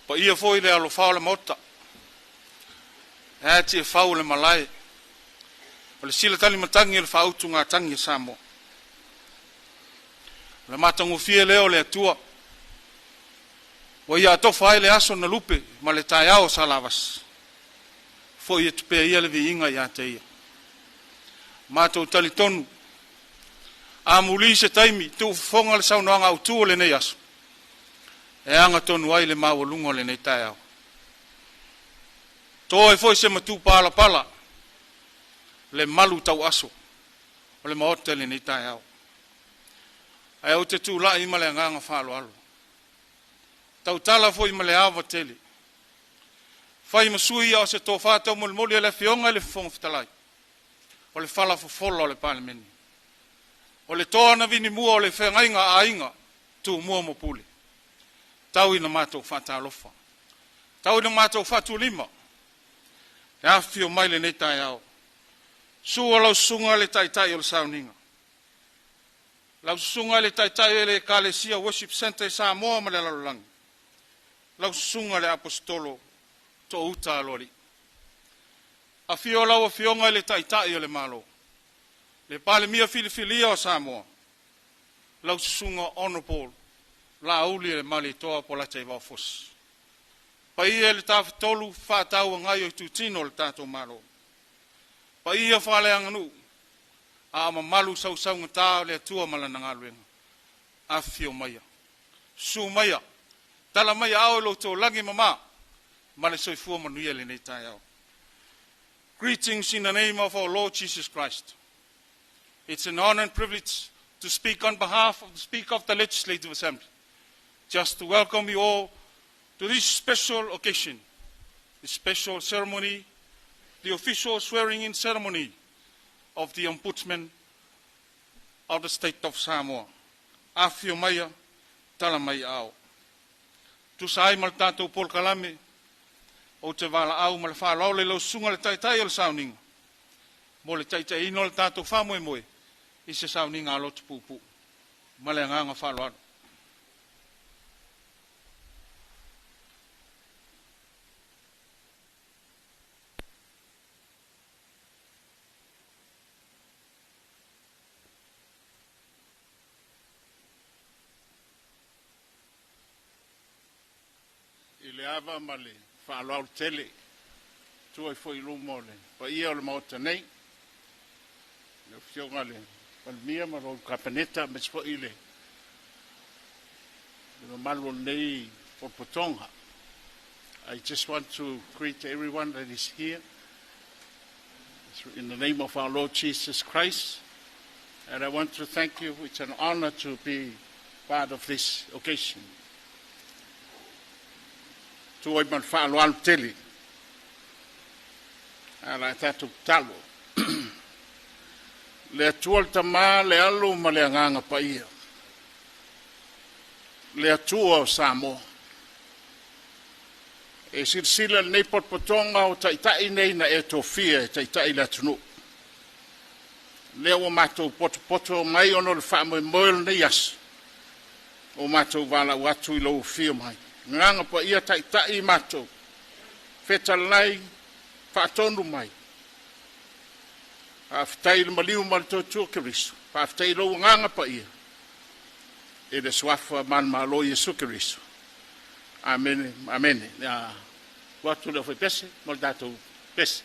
Paia foi le alofā o le Maota, e a Tiafau o le malae, o le sila talimatagi o le faautugatagi a Samoa. O le matagofie lea o le Atua, ua ia atofa ai le aso na lupe ma le taeao sa lavasi, foi atu pea ia le viiga ia te Ia. Matou talitonu, amuli se taimi tuufofoga le saunoaga autu o lenei aso, e agatonu ai le maualuga o lenei taeao. To ai foi se matupalapala le malu tauaso o le Maota i lenei taeao. Ae ou te tulai ma le agaga faaaloalo, tautala foi ma le ava tele, fai ma sui a o se tofa taumolimoli a le Afioga i le Fofoga Fetalai, o le falafofola o le Palemene. O le toa na vinimua o le feagaiga a aiga Tumua ma Pule, tau ina matou faatalofa, tau ina matou faatulima e afifio mai lenei taeao. Susu lau susuga i le Taitai o le Sauniga, lau susuga i le Taitai o le Ekalesia Worship Centre i Samoa ma le lalolagi, lau susuga i le Aposetolo Toouta Aloalii. Afio lau Afioga i le Taitai o le Malo, le Palemia filifilia o Samoa, lau susuga Honorable Laaulialemalietoa Polataivao Fosi. Paia i le Tafatolu Fefaatauagai o itutino o le tatou Malo, paia faaleaganuu a o mamalu sausaugata o le Atua ma Lana galuega. Afifio maia, susu maia, tala mai aao i lo outou lagi e mama ma le soifua manuia i lenei taeao. Greetings in the name of our Lord Jesus Christ. It's an honor and privilege to speak on behalf of the Speaker of the Legislative Assembly, just to welcome you all to this special occasion, this special ceremony, the official swearing-in ceremony of the Ombudsman of the State of Samoa. Afifio maia, tala mai aao. Tusa ai ma le tatou polokalame, ou te valaau ma le faaaloalo i lau susuga i le Taitai o le Sauniga, mo le taitaiina o le tatou faamoemoe i se sauniga a lotu puupuu. Ma le agaga faaaloalo. I le ava ma le faaaloalo tele, tua i foi i luma o le paia o le Maota nei, le Afioga i le Palemia ma lau Kapeneta, aemaise foi le mamalu o lenei potopotoga. I just want to greet everyone that is here in the name of our Lord Jesus Christ. And I want to thank you. It's an honor to be part of this occasion. Tua i ma le faaaloalo tele. Ala tatou talo. Le Atua le Tamā, le Alo ma le Agaga Paia. Le Atua o Samoa. E silasila lenei potopotoga o taitai nei na e tofia e taitai le atunuu. Lea ua matou potopoto mai ona o le faamoemoe o lenei aso, o matou valaau atu i lou afio mai. Agaga Paia taitai i matou, fetalai faatonu mai. Faafetai i le maliu ma le totua Keriso, faafetai i lou Agaga Paia, i le suafa manumalo Iesu Keriso. Amene, amene. Ua atu le pese mo le tatou pese.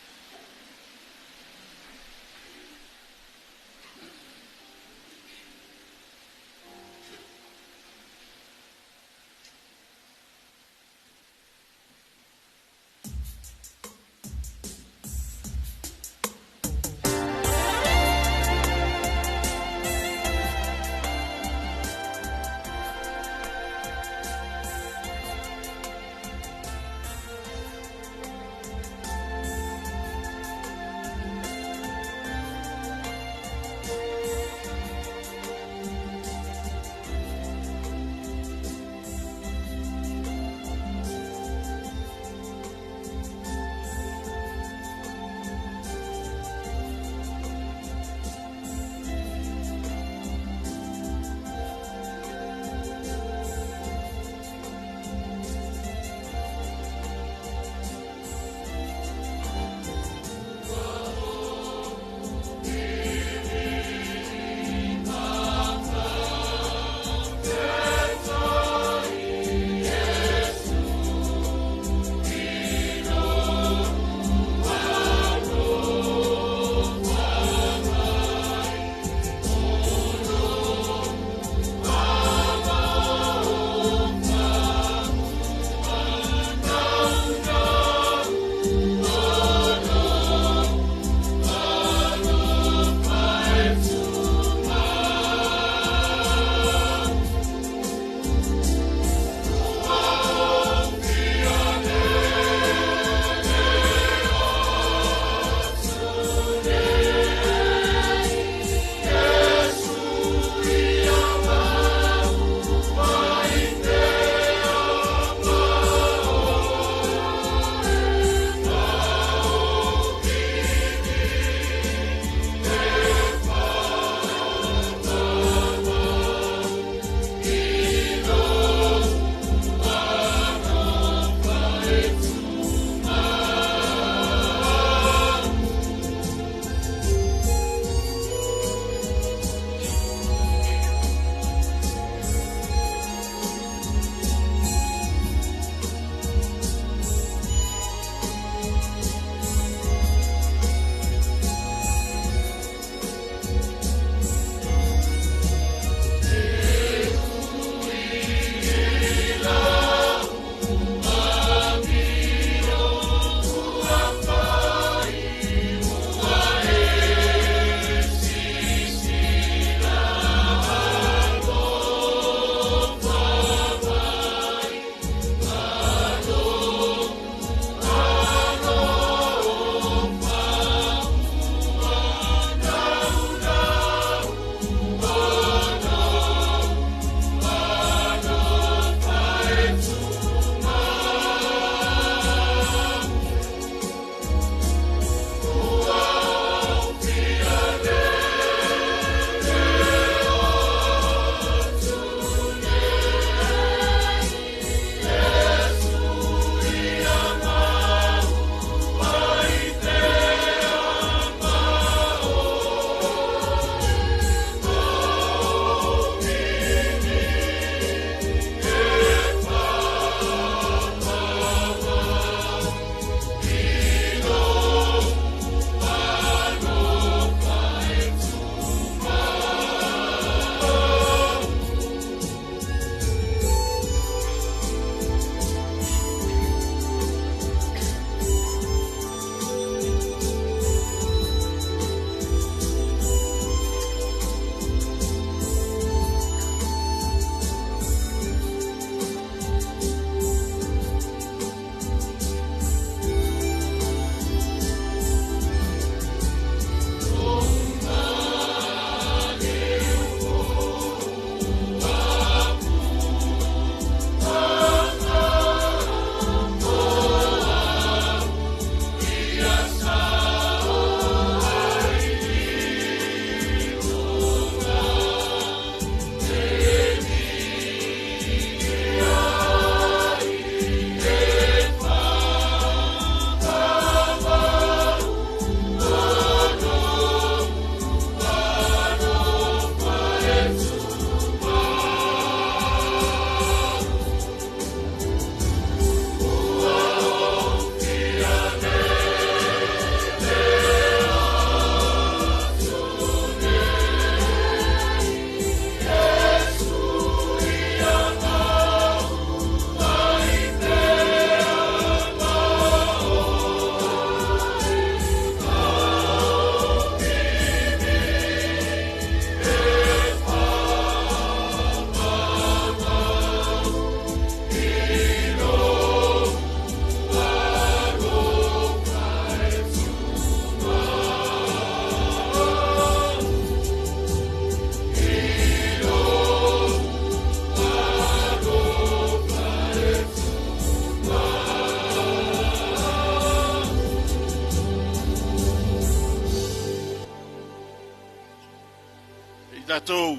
Tatou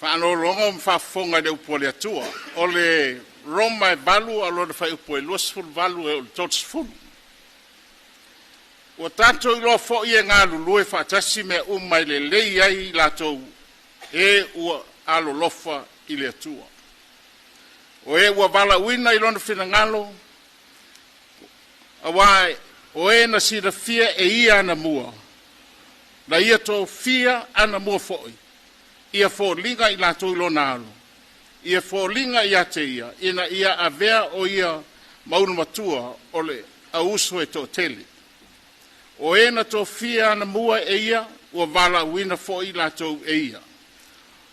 faanologo ma faafofoga i le upu a le Atua. O le Roma e 8 a lona fuaiupu e 28 e oo i le 30. Ua tatou iloa foi e galulue faatasi mea uma e lelei ai i latou e ua alolofa i le Atua. O e ua valaauina i lona finagalo, aua o e na silafia e ia anamua, na ia tofia anamua foi, ia foliga i latou i lona alo, ia foliga ia te ia, ina ia avea o ia ma ulumatua o le au uso e toatele. O e na tofia anamua e ia, ua valaauina foi latou e ia.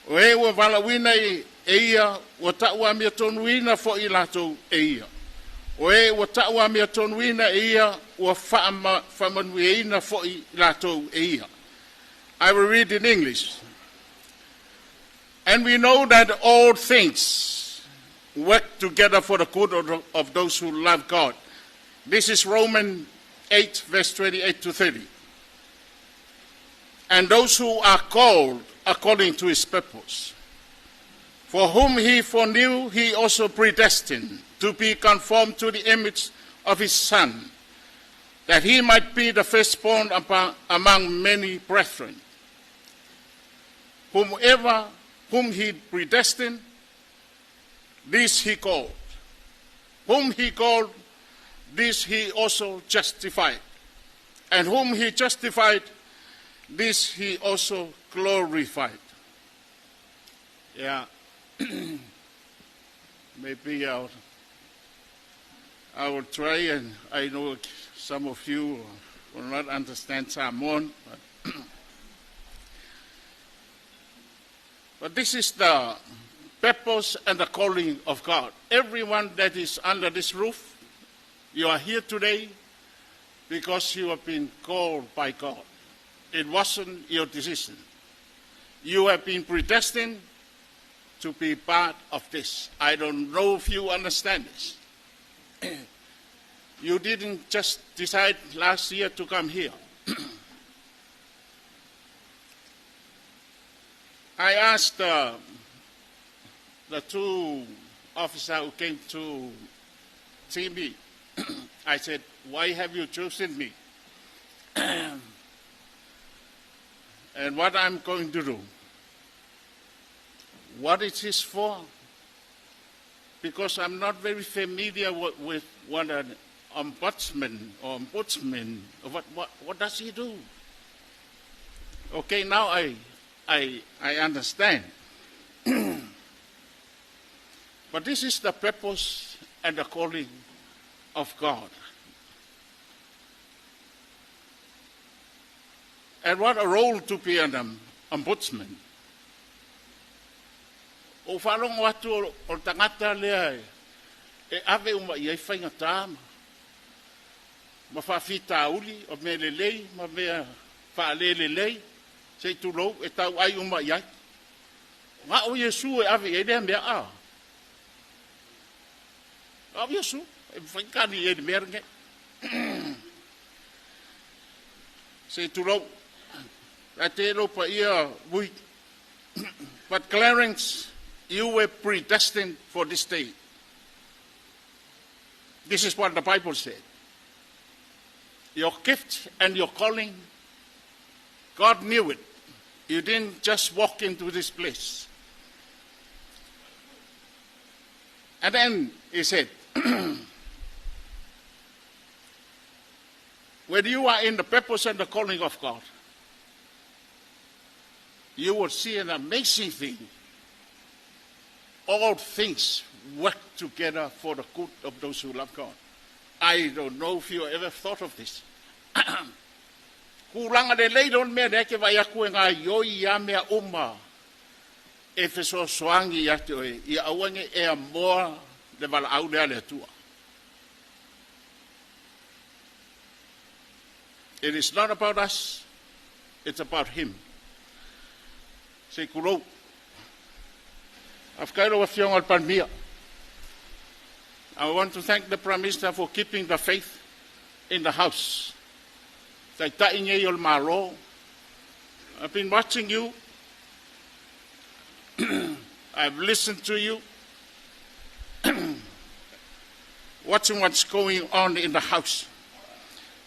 O e ua valaauina e ia, ua tau amiotonu foi i latou e ia. O e ua tau amiotonu e ia, ua faamanuiaina foi i latou e ia. I will read in English. And we know that all things work together for the good of those who love God. This is Romans 8, verse 28 to 30. And those who are called according to his purpose. For whom he foreknew, he also predestined to be conformed to the image of his Son, that he might be the firstborn among many brethren. Whomever whom he predestined, this he called. Whom he called, this he also justified. And whom he justified, this he also glorified. Yeah. Maybe I will try, and I know some of you will not understand Samoan, but this is the purpose and the calling of God. Everyone that is under this roof, you are here today because you have been called by God. It wasn't your decision. You have been predestined to be part of this. I don't know if you understand this. You didn't just decide last year to come here. I asked the two officers who came to see me, I said, "Why have you chosen me? And what I'm going to do? What is this for?" Because I'm not very familiar with what an ombudsman or ombudsman, what does he do? Okay, now I understand. But this is the purpose and the calling of God. And what a role to be an ombudsman. O faalogo atu o le tagata lea e ave uma i ai faigata ma faafitauli o mea lelei ma mea faalelelei se i tulou e tau ai uma i ai. Na o Iesu e ave i ai lea mea a. Na o Iesu e faikani i le mea lenei. Se i tulou. A te lo pa ia vui. But Clarence, you were predestined for this day. This is what the Bible said. Your gift and your calling, God knew it. You didn't just walk into this place. And then he said, when you are in the purpose and the calling of God, you will see an amazing thing. All things work together for the good of those who love God. I don't know if you ever thought of this. Kulanga le lei lon mea ke vai aku e ngā ioi ia mea uma e fesoasoani ia te oe, ia auange e a moa le wala au le atua. It is not about us, it's about him. Se kulou. Afkailo wa fionga al palmia. I want to thank the Prime Minister for keeping the faith in the house. Tai tai ngei o le malo. I've been watching you. I've listened to you. Watching what's going on in the house.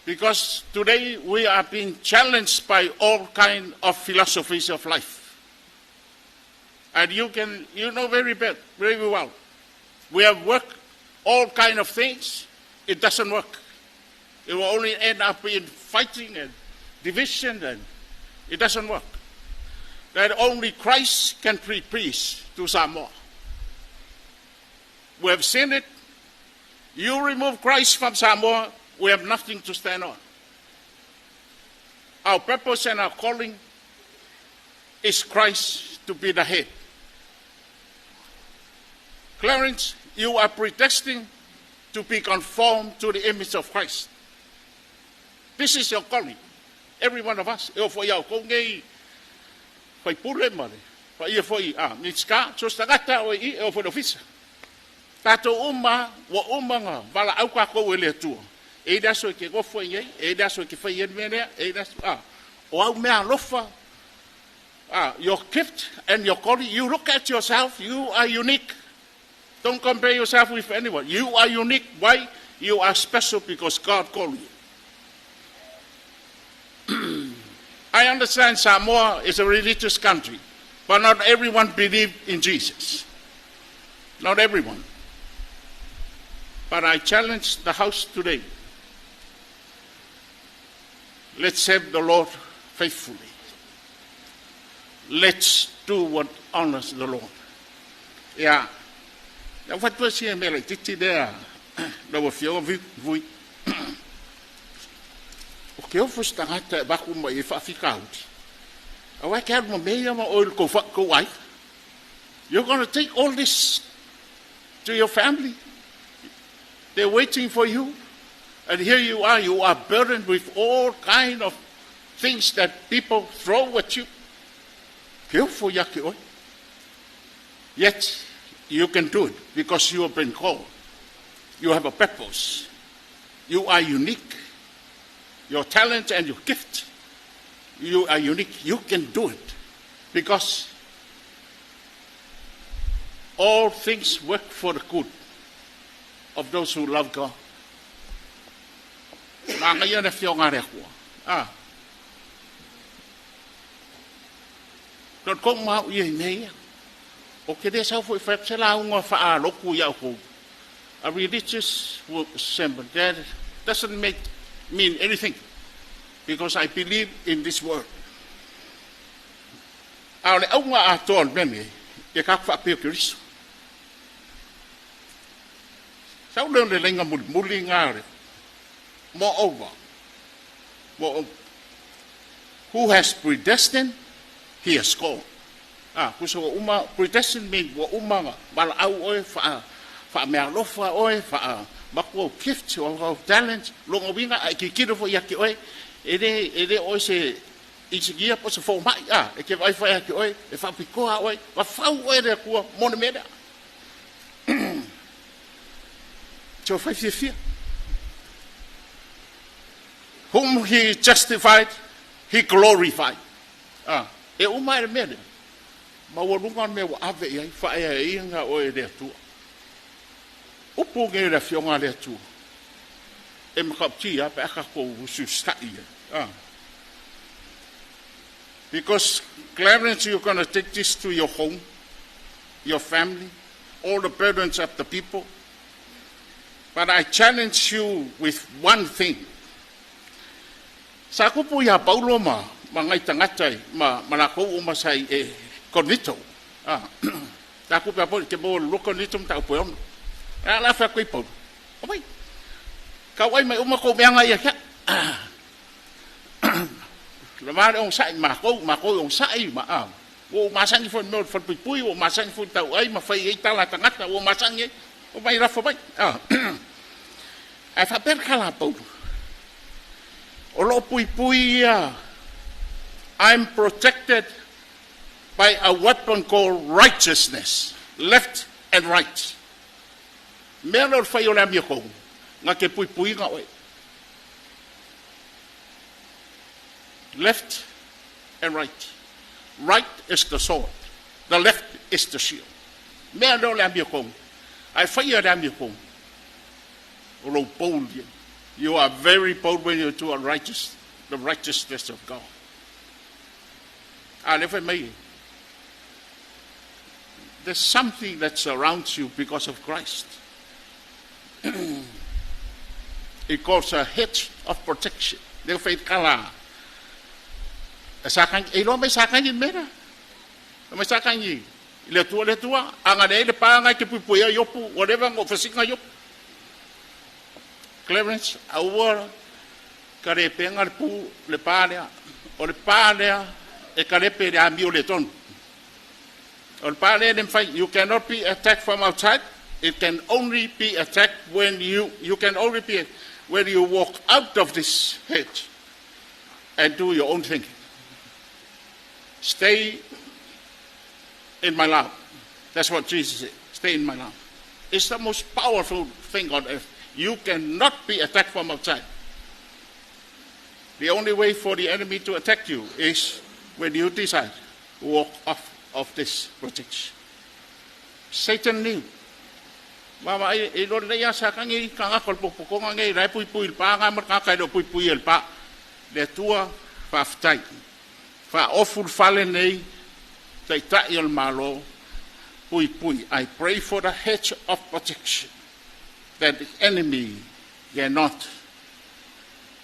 Because today we are being challenged by all kind of philosophies of life. And you know very well, very well. We have worked all kind of things. It doesn't work. It will only end up in fighting and division, and it doesn't work. That only Christ can bring peace to Samoa. We have seen it. You remove Christ from Samoa, we have nothing to stand on. Our purpose and our calling is Christ to be the head. Clarence, you are predestined to be conformed to the image of Christ. This is your calling. Every one of us. E o fo iau kou ngei fai pule ma le. Fa ia foi a Minisita, so se tagata o i e o foi le ofisa. Tatou uma, ua uma nga vala au kākou e le Atua. E i le aso e ke gofo i nei, e i le aso e ke fai e mea lea, e i le aso, a, o au mea alofa, a, your gift and your calling, you look at yourself, you are unique. Don't compare yourself with anyone. You are unique. Why? You are special because God called you. I understand Samoa is a religious country, but not everyone believes in Jesus. Not everyone. But I challenge the house today. Let's serve the Lord faithfully. Let's do what honors the Lord. Ia, ia fatua sia mea laitiiti lea, lau afioga Vui. O ke ofo se tagata e vaku mai e faafitauli. Aua e ke alu ma mea ia ma oe i le kou kou aiga. You're going to take all this to your family. They're waiting for you. And here you are burdened with all kind of things that people throw at you. Ke ofo ia ke oe. Yet, you can do it because you have been called. You have a purpose. You are unique. Your talent and your gift, you are unique. You can do it because all things work for the good of those who love God. Manaia le afioga a le Atua. Ah. Dot com ma au ia i mea ia. O ke le sau foi fai atu se lauga faalotu ia outou. A religious sermon that doesn't make mean anything because I believe in this word. A o le auga atoa o le mea lenei, ia tatou faapea o Keriso. Sau lea o le laina mulimuli na o le moreover, moreover, who has predestined, he has called. Ah, kusa ua uma, predestined mean ua uma na valaau oe, wha, whaamealofa oe, wha maku au gift, o au talent, longa uiga, a e kikilo foi ia te oe, e le, e le oe se engineer po se fomai, a, e ke vaai foi ia te oe, e whaapikoa oe, whawhau oe le Atua mo le mea lea. Tio whai fiafia. Whom he justified, he glorified. Ah, e uma e le mea lea. Ma ua luga o le mea ua ave i ai, whaeaeaina oe e le Atua. Upu nei le afioga a le Atua. E matautia pe a tatou usiusitai ai. Ah. Because, Clarence, you're going to take this to your home, your family, all the burdens of the people. But I challenge you with one thing. Sa kupu iā Paulo ma, ma ngai tagata i, ma, ma lakou uma sa i e Korinito. Ah, sa kupu iā Paulo, ke mo lua Korinito ma tau e ono. A la whea koe Paulo. O mai, kau ai mai uma kou meanga ia kia. Le mare ong sai mākou, mākou ong sai, ma, ah, ua ou masani foi i le mea o le falepuipui, ua ou masani foi i le tauai ma fai ai tala a tagata, ua ou masani ai, omai lafo mai. Ah. Ae faapea le tala a Paulo, o loo puipui ia, I'm protected by a weapon called righteousness, left and right. Mea lea o le fai o le amiotonu, na te puipuiga oe. Left and right. Right is the sword. The left is the shield. Mea lea o le amiotonu. Ae faia le amiotonu. O lou bold. You are very bold when you do a righteous, the righteousness of God. A le fai mai. There's something that surrounds you because of Christ. It calls a hedge of protection. Le fai kala. Sa kan e lo mai sa kan i mera. Mai sa kan i le tua anga le pa anga ke pu ia yopu whatever ngo fasinga yopu. Clarence aua kare penga le pu le pa lea. O le pa lea e kare pe le amio le tonu. O le pa lea le fai, you cannot be attacked from outside. It can only be attacked when you can only be when you walk out of this hedge and do your own thinking. Stay in my love. That's what Jesus said. Stay in my love. It's the most powerful thing on earth. You cannot be attacked from outside. The only way for the enemy to attack you is when you decide to walk off of this protection. Satan knew. Mama e lo le ia sa kangi kanga kol popokonga ngai rai pui pui pa nga mar ka kai lo pui pui el pa le tua faftai. Fa ofu fale nei tai tai o malo pui pui. I pray for the hedge of protection that the enemy cannot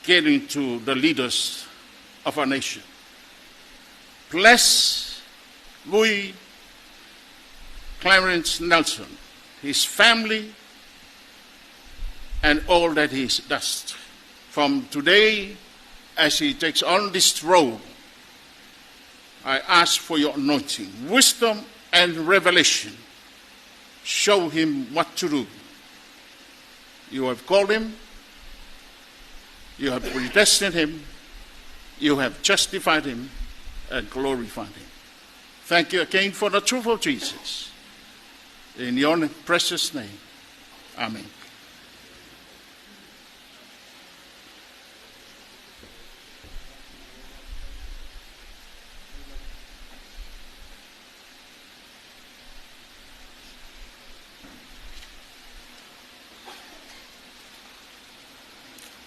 get into the leaders of our nation. Bless Vui Clarence Nelson, his family, and all that he does. From today, as he takes on this role, I ask for your anointing, wisdom and revelation. Show him what to do. You have called him, you have predestined him, you have justified him, and glorified him. Thank you again for the truth of Jesus. In your precious name, amen.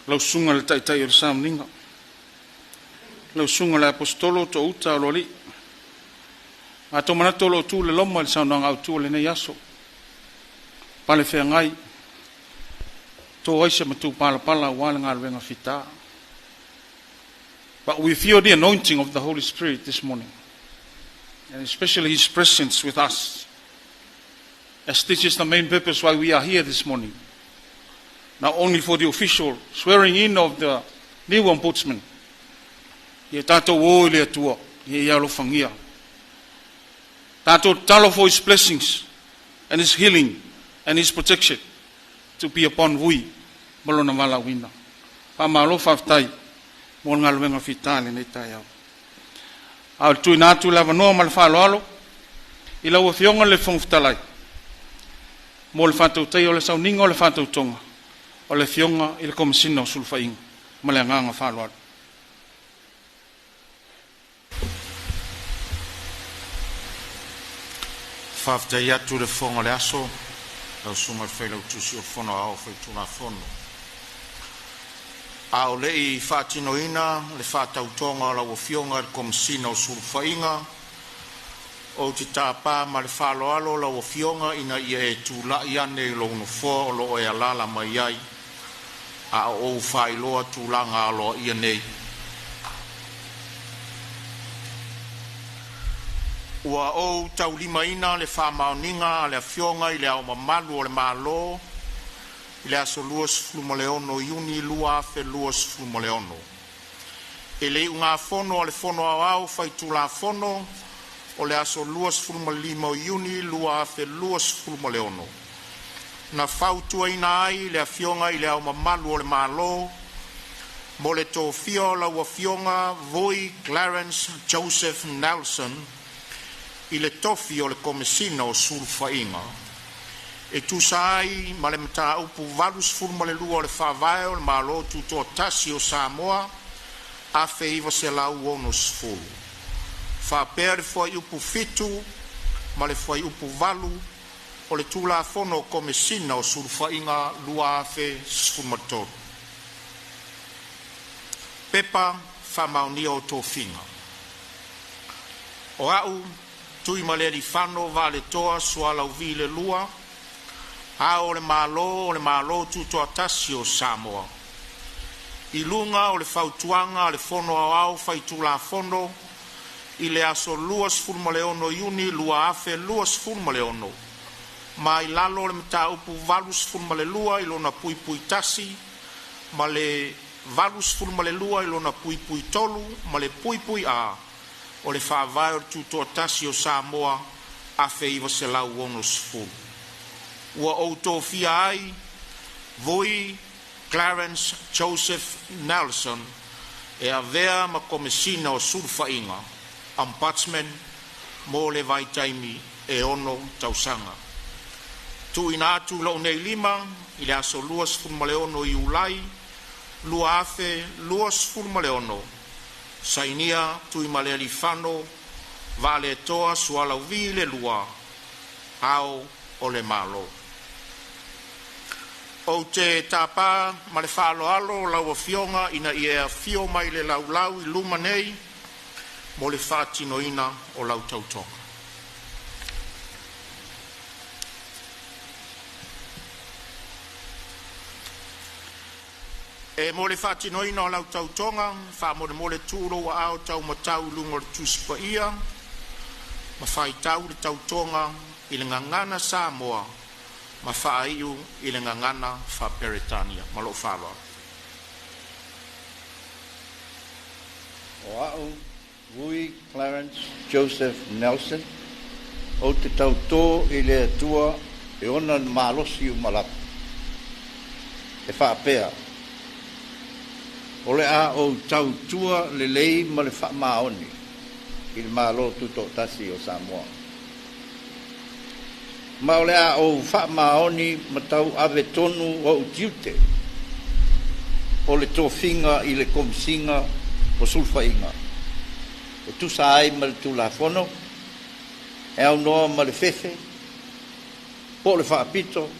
Lau sunga le taitai o le sauniga. Lau sunga le apostolo to uta o loali. A tō manato lo tū le loma le saunoaga au tū le nei aso. Pale wheangai. Tō aisa matu pala pala ua le ngā fita. But we feel the anointing of the Holy Spirit this morning. And especially His presence with us. As this is the main purpose why we are here this morning. Not only for the official swearing in of the new ombudsman. Ia tātou o i le atua, ia ia alofangia. Tātou talo for His blessings and His healing and His protection to be upon Vui ma lona valaauina. Wha faafetai mo le galuega fita lenei taeao. A o le tuuina atu le avanoa ma le faaaloalo i lau Afioga le Fofoga Fetalai mo le faatautaia o le sauniga o le faatautoga o le Afioga i le Komesina o Sulufaiga ma le agaga faaaloalo. Faafetai atu le fofoga o le aso, lau susuga i le Failautusi o le Fono Aoao Faitulafono. A o le i faatinoina le faatautoga o lau Afioga i le Komesina o Sulufaiga, ou te tapa ma le faaaloalo lau Afioga ina ia e tulai ane i lou nofoa o lo o e alaala mai ai, a o ou faailoa tulaga aloaia nei. Ua ou taulimaina le faamaoniga a le Afioga i le Ao Mamalu o le Malo i le aso 26 Iuni 2026. E le iugafono a le Fono Aoao Faitulafono o le aso 25 Iuni 2026, na fautuaina ai le Afioga i le Ao Mamalu o le Malo mo le tofia o lau Afioga Vui Clarence Joseph Nelson i le tofi o le Komesina o Sulufaiga e tusa ai ma le mataupu 82 o le Faavae o le Malo Tutoatasi o Samoa 1960. Faapea le Fuaiupu 7 ma le Fuaiupu 8 o le Tulafono o Komesina o Sulufaiga 2013. Pepa Faamaonia o Tofiga. O A'u Tuimalealiifano Vaaletoa Sualauvi II, Ao o le Malo o le Malo Tutoatasi o Samoa, i luga o le Fautuaga a le Fono Aoao Faitulafono i le aso 26 Iuni 2026 ma i lalo o le Mataupu 82(1) ma le 82(3) ma le (A) o le Faavae o le Tutoatasi o Samoa 1960, ua ou tofia ai VUI Clarence Joseph Nelson e avea ma Komesina o Sulufaiga (Ombudsman) mo le vaitaimi e ono tausaga. TUUINA ATU i lou nei lima i le aso 26 Iulai 2026. Sainia: Tuimalealiifano Vaaletoa Sualauvi II, Ao o le Malo. Ou te tapa ma le faaaloalo lau Afioga ina ia e afio mai i le laulau i luma nei mo le faatinoina o lau tautoga. E mo le faatinoina o lau tautoga, faamolemole tuu lou aao taumatau i luga o le Tusi Paia ma faitau le tautoga i le Gagana Samoa ma faaiu i le Gagana Faa-Peretania. Ma lou faaaloalo. O A'u Vui Clarence Joseph Nelson, ou te tautō i le Atua e ona le malosi uma lava, e faapea, o le a ou tautua lelei ma le faamaoni i le Malo Tutoatasi o Samoa, ma o le a ou faamaoni ma tauave tonu o'u tiute o le tofiga i le Komesina o Sulufaiga e tusa ai ma le Tulafono e aunoa ma le fefe po o le faapito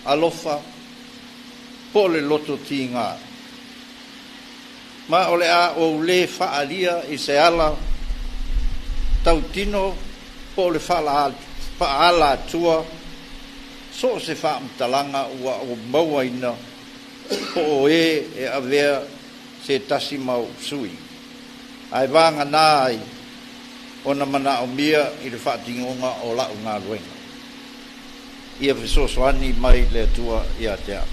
alofa po o le loto tiga, ma o le a ou lē faaalia i se ala tautino po o le faaalatua so o se faamatalaga ua ou mauaina po o ē e avea se tasi ma o'u sui, ae vagana ai ona manaomia i le faatinoga o la'u galuega. Ia fesoasoani mai le Atua ia te a'u.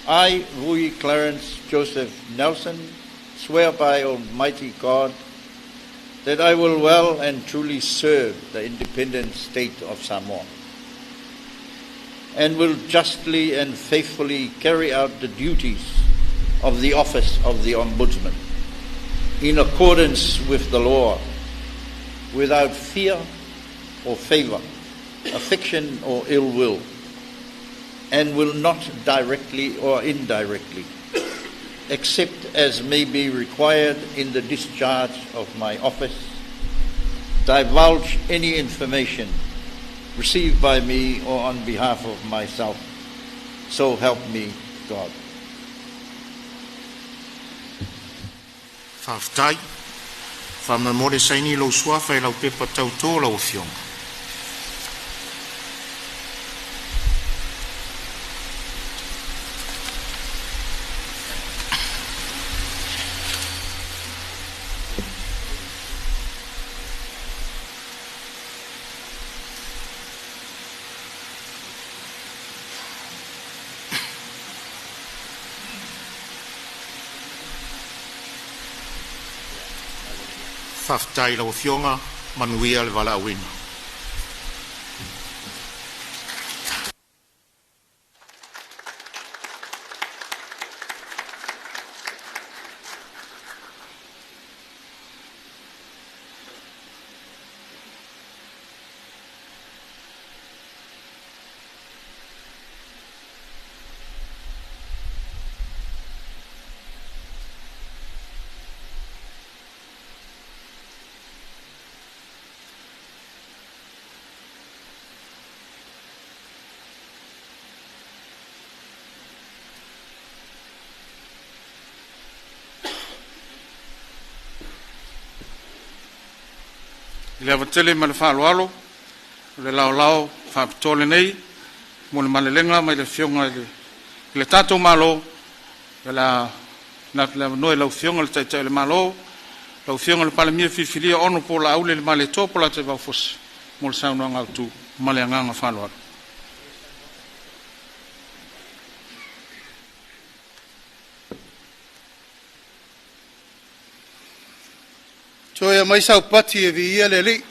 I, Vui Clarence Joseph Nelson, swear by Almighty God that I will well and truly serve the independent state of Samoa and will justly and faithfully carry out the duties of the office of the Ombudsman in accordance with the law, without fear or favor, affection or ill will, and will not directly or indirectly, except as may be required in the discharge of my office, divulge any information received by me or on behalf of myself. So help me God. Faafetai. Faamolemole saini lou suafa i lau pepa tautō lau Afioga. Faafetai i lau Afioga, manuia le valaauina. I le ava tele ma le faaaloalo, o le laolao faapitoa lenei mo le malelega mai le Afioga i le tatou Malo, o le a tuuina atu le avanoa i lau Afioga i le Taitai o le Malo, lau Afioga i le Palemia filifilia Honorable Laaulialemalietoa Polataivao Fosi mo le saunoaga autu. Ma le agaga faaaloalo. Toe aumai sau pati e viia le Alii.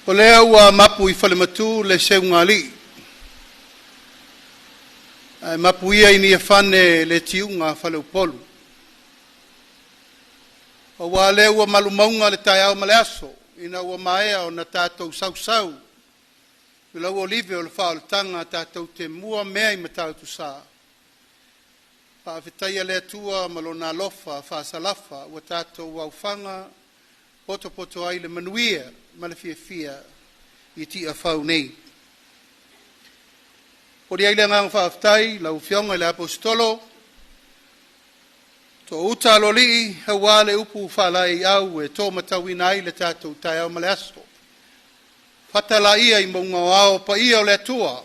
O lea ua mapu i falematu le seugalii, ae mapu ia i Niafane le tiuga a faleupolu. Aua o lea ua malu mauga le taeao ma le aso, ina ua maea ona tatou sausau i lauolive o le faaolataga tatou te mua mea i Matautusa, faafetaia le Atua ma Lona alofa faasalafa ua tatou aofaga potopoto ai le manuia ma le fiafia i Tiafau nei. E momoli ai le agaga faafetai i lau Afioga i le Aposetolo tuuta aloalii aua le upu faalaeiau e tōmatauina ai le tatou taeao ma le aso. Fata laia i mauga o ao paia o le Atua,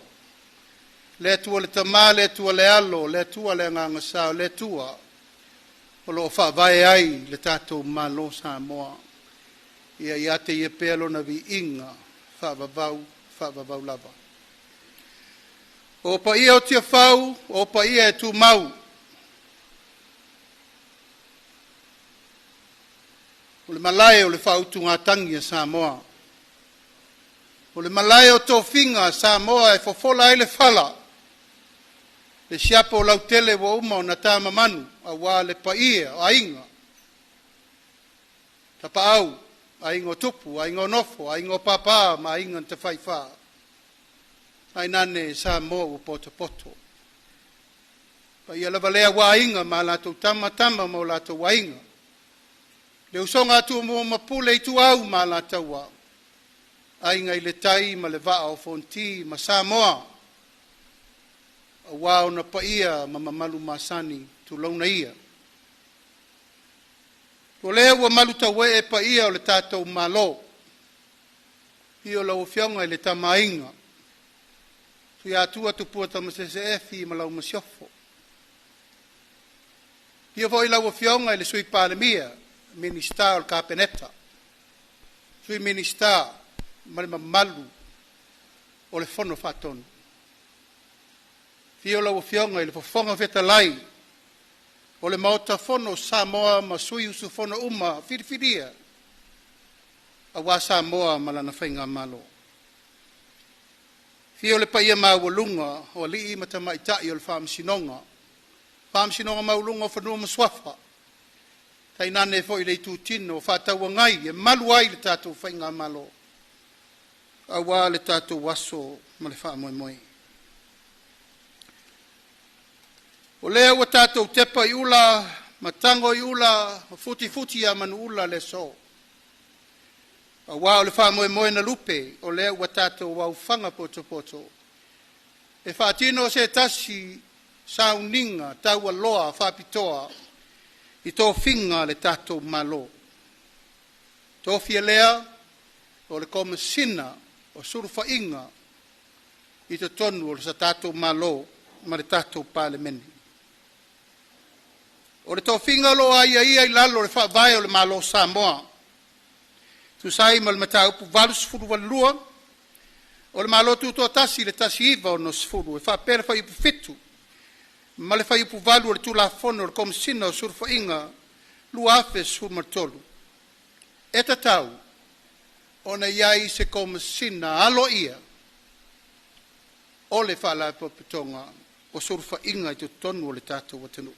le Atua le Tama, le Atua le Alo, le Atua le Agaga Sa, le Atua o lo o faavae ai le tatou Malo o Samoa. Ia ia te Ia pea Lona viiga faavavau, faavavau lava. O paia o Tiafau o paia e tumau, o le malae o le faautugatagi a Samoa, o le malae o tofiga a Samoa e fofola ai le fala, le siapo lautele ua uma ona tamamanu aua le paia o Aiga, Tapaau, Aiga o Tupu, Aiga o Nofo, Aiga o Papa ma Aiga na Tafaifa, tainane Samoa ua potopoto. O paia lava lea aua Aiga ma latou Tama, Tama ma o latou Aiga, le usoga a Tumua ma Pule, Ituau ma Alataua, Aiga i le Tai ma le Vaa o Fonoti ma Samoa, aua ona paia ma mamalu masani, tulouna ia. O lea ua malutauee paia o le tatou Malo, i o lau Afioga i le Tama a Aiga, Tuiatua Tupua Tamasese Efi ma lau Masiofo. Afio foi lau Afioga i le Sui Palemia, Minisita o le Kapeneta, Sui Minisita ma le mamalu o le Fono Faatonu. Afio lau Afioga i le Fofoga Fetalai o le Maota Fono o Samoa ma sui usufono uma filifilia aua Samoa ma lana Faigamalo. Afio le paia maualuga o alii ma tamaitai o le Faamasinoga, Faamasinoga Maualuga o Fanua ma Suafa, tainane foi le itutino faatauagai e malu ai le tatou Faigamalo aua le tatou aso ma le faamoemoe. O lea ua tatou tepa i ula ma tago i ula ma futifuti a manuula le aso, aua o le faamoemoe na lupe, o lea ua tatou aofaga potopoto e faatino se tasi sauniga taualoa faapitoa i tofiga a le tatou Malo. Tofia lea o le Komesina o Sulufaiga i totonu o le tatou Malo ma le tatou Palemene. O le tofiga o lo o aiaia i lalo o le Faavae o le Malo o Samoa, e tusa ai ma le Mataupu 82 o le Malo Tutoatasi i le 1960 e faapea le Fuaiupu 7 ma le Fuaiupu 8 o le Tulafono o le Komesina o Sulufaiga 2013, e tatau ona i ai se Komesina aloaia o le Faalapotopotoga o Sulufaiga i totonu o le tatou atunuu.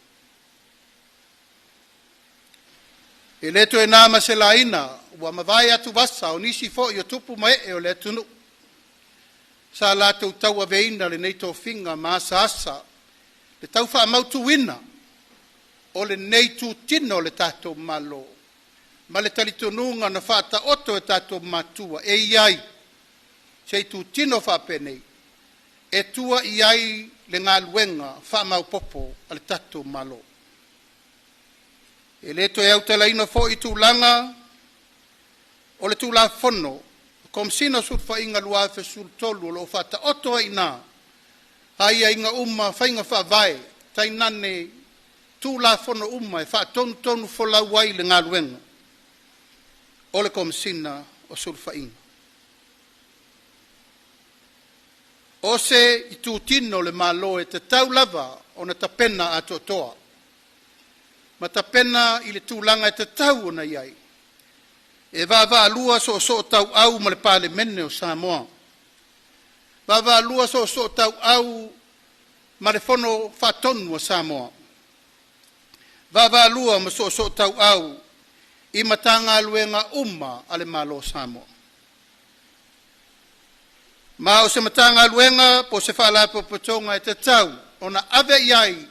E le toe na ma se laina ua mavae atuvasa o nisi foi o tupu ma ee o le atunuu sa latou tauaveina lenei tofiga ma asaasa le tau faamautuina o lenei itutino o le tatou Malo ma le talitonuga na faataoto e tatou matua e i ai se itutino faapenei e tua i ai le galuega faamaopoopo a le tatou Malo. E le toe autalaina fo'i tulaga o le Tulafono Komesina o Sulufaiga 2013 o lo o faataoto ai i aiaiga uma faiga faavae tainane Tulafono uma e faatonutonu folau ai le galuega o le Komesina o Sulufaiga. O se itutino o le Malo e tatau lava ona tapena atoatoa ma tapena i le tulaga e tatau ona i ai e vaavaalua soosootauau ma le Palemene o Samoa, vaavaalua soosootauau ma le Fono Faatonu a Samoa, vaavaalua ma soosootauau i Matagaluega uma a le Malo o Samoa. Ma o se Matagaluega po o se Faalapotopotoga e tatau ona ave i ai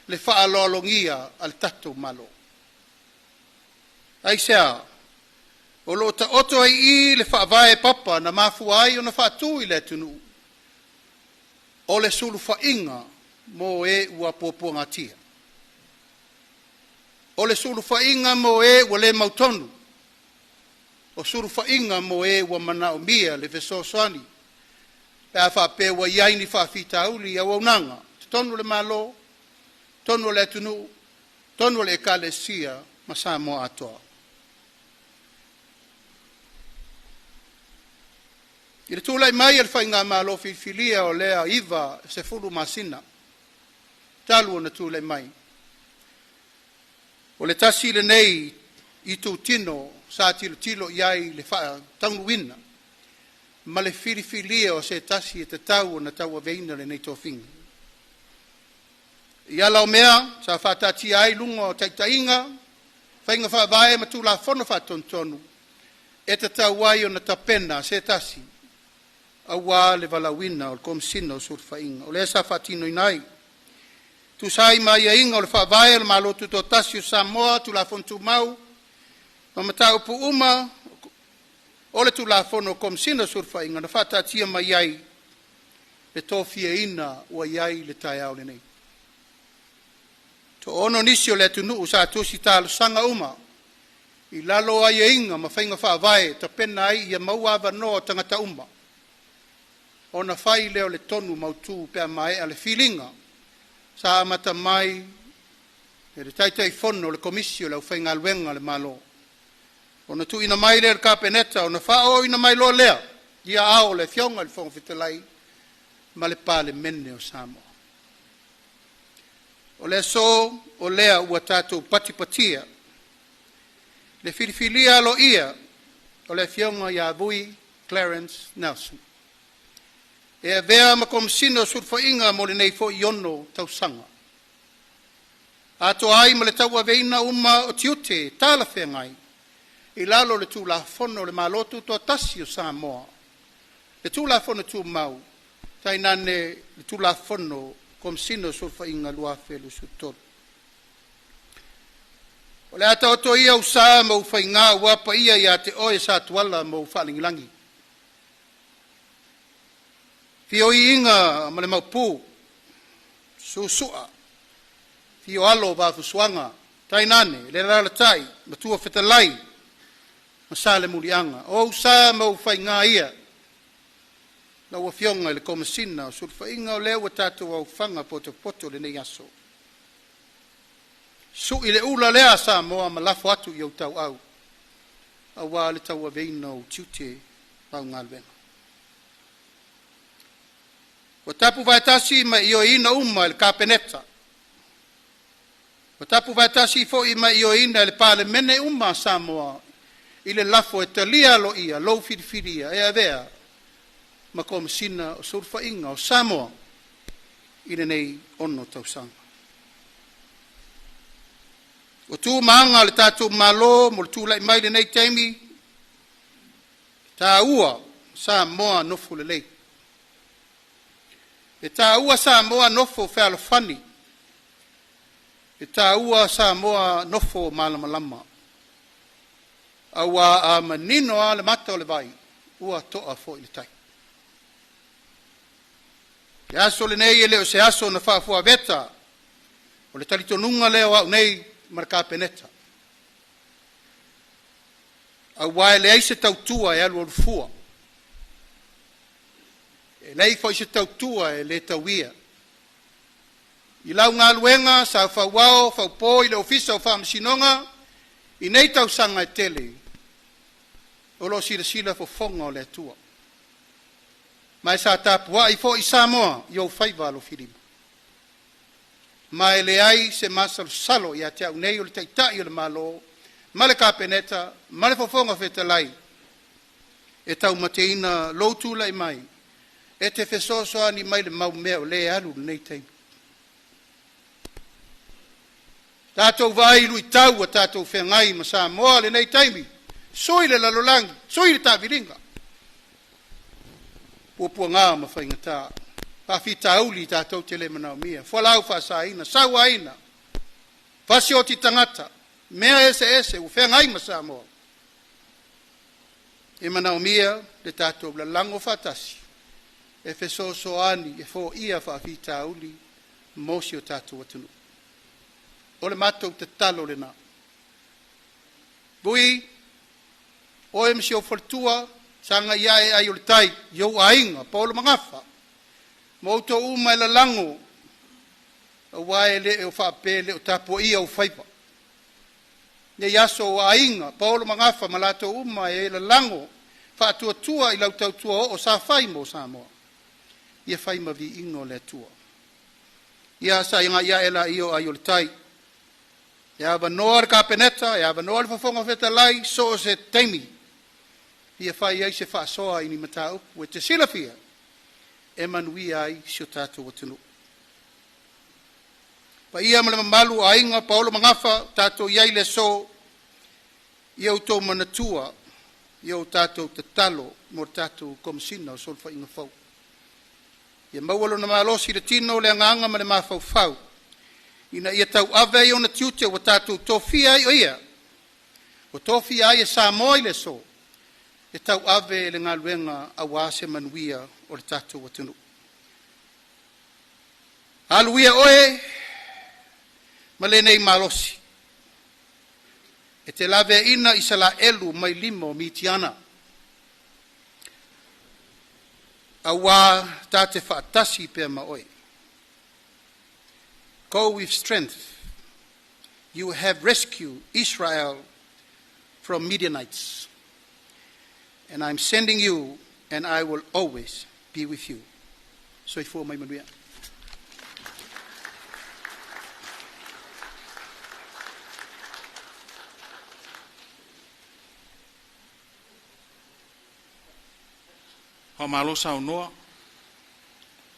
le faaaloalogia a le tatou Malo. Aisea? O lo o taoto ai i i le faavae papa na mafua ai ona faatu i le atunuu o le sulufaiga mo e ua puapuagatia, o le sulufaiga mo e ua le mautonu, o sulufaiga mo e ua manaomia le fesoasoani pe a faapea ua i ai ni faafitauli i auaunaga, totonu o le Malo, totonu o le atunuu, totonu o le Ekalesia ma Samoa atoa. I le tulai mai o le Faigamalo filifilia o lea 90 masina talu ona tulai mai, o le tasi lenei itutino sa tilotilo i ai le faataunuuina ma le filifilia o se tasi e tatau ona tauaveina lenei tofiga. I ala o mea sa faataatia ai luga o taitaiga, faiga faavae ma Tulafono Faatonutonu e tatau ai ona tapena se tasi aua le valaauina o le Komesina o Sulufaiga. O lea sa faatinoina ai, tusa ai ma aiaiga o le Faavae o le Malo Tutoatasi o Samoa, Tulafono Tumau ma mataupu uma o le Tulafono o Komesina o Sulufaiga na faataatia mai ai le tofiaina ua i ai le taeao lenei. Toaono nisi o le atunuu sa tusi talosaga uma i lalo o aiaiga ma faiga faavae e tapena ai ia maua avanoa o tagata uma ona fai lea o le tonu mautu pe a maea le filiga sa amata mai e le Taitaifono o le Komisi o le Aufaigaluega a le Malo, ona tuuina mai lea i le Kapeneta, ona faaooina mai loa lea i aao o le Afioga i le Fofoga Fetalai ma le Palemene o Samoa. O le aso o lea ua tatou patipatia le filifilia aloaia o le Afioga ia Vui Clarence Nelson e avea ma Komesina o Sulufaiga mo lenei foi 6 tausaga, atoa ai ma le tauaveina uma o tiute talafeagai i lalo o le Tulafono o le Malo Tutoatasi o Samoa, le Tulafono Tumau, tainane le Tulafono Komesina o Sulufaiga 2023. O le a taoto ia ou sa ma ou faigā ua paia ia te oe Satuala ma ou faalagilagi. Fio iiga ma le maopu, suusua, fio alo o Vaafusuaga, tainane le alaalatai matua fetalai ma Salemuliaga. O ou sa ma ou faigā ia, lau Afioga i le Komesina o Sulufaiga o lea ua tatou aufaga potopoto i lenei aso. Sui le ula lea a Samoa ma lafo atu i ou tauau, aua le tauaveina o ou tiute ma au galuega. Ua tapu vaetasi ma ioeina uma e le Kapeneta, ua tapu vaetasi foi ma ioeina e le Palemene uma a Samoa i le lafo e talia aloaia lou filifilia e avea ma Komesina o Sulufaiga o Samoa i lenei 6 tausaga. O tu ma aga o le tatou Malo mo le tulai mai lenei taimi, taua Samoa nofo lelei. E taua Samoa nofo fealofani. E taua Samoa nofo malamalama. Aua a manino lava le mata o le vai, ua toa foi le tai. Le aso lenei e le o se aso na faafuaveta, o le talitonuga lea o au nei ma le Kapeneta. Auā e leai se tautua e alualu fua. E leai foi se tautua e le tauia. I lau galuega sa fauao faupo i le Ofisa o Faamasinoga i nei tausaga e tele, o lo o silasila fofoga o le Atua. Ma e sa tapuai foi Samoa i ou faiva alofilima. Ma e leai se masalosalo ia te au nei o le Taitai o le Malo ma le Kapeneta ma le Fofoga Fetalai e taumateina lou tulai mai e te fesoasoani mai le mau mea o lea e alu lenei taimi. Tatou vaai i luitau ua tatou feagai ma Samoa lenei taimi, sui le lalolagi, sui le taaviliga, puapuaga ma faigata, faafitauli tatou te le manaomia, fualaau faasaina, sauaina, fasioti tagata, mea eseese ua feagai ma Samoa. E manaomia le tatou lalago faatasi e fesoasoani e foia faafitauli mo si o tatou atunuu. O le matou tatalo lena. Vui, oe ma si ou faletua, sagai ae ai o le tai, i ou aiga, paolo ma gafa, ma outou uma e lalago, auā e le o faapea e le o tapuaia ou faiva. Nei aso o aiga, paolo ma gafa ma latou uma e lalago, faatuatua i lau tautua oo sa fai mo Samoa, ia fai ma viiga o le Atua. Ia sagai ae laia o ai o le tai. E avanoa le Kapeneta, e avanoa le Fofoga Fetalai, so o se taimi, ia fai ai se faasoa i ni mataupu e te silafia e manuia ai si o tatou atunuu. Paia ma le mamalu o aiga paolo ma gafa tatou i ai le aso, ia outou manatua i o tatou tatalo mo le tatou Komesina o Sulufaiga Fou. Ia maua lona malosi i le tino, le agaga ma le mafaufau, ina ia tauave ai ona tiute ua tatou tofia ai o ia, ua tofia ai e Samoa i le aso, e tauave le galuega auā se manuia o le tatou atunuu. Alu ia oe ma lenei malosi, e te laveaina Isalaelu mai lima o Mitiana, auā ta te faatasi pea ma oe. Go with strength. You have rescued Israel from Midianites. And I'm sending you, and I will always be with you. Soifua ma ia manuia. Faamalo saunoa,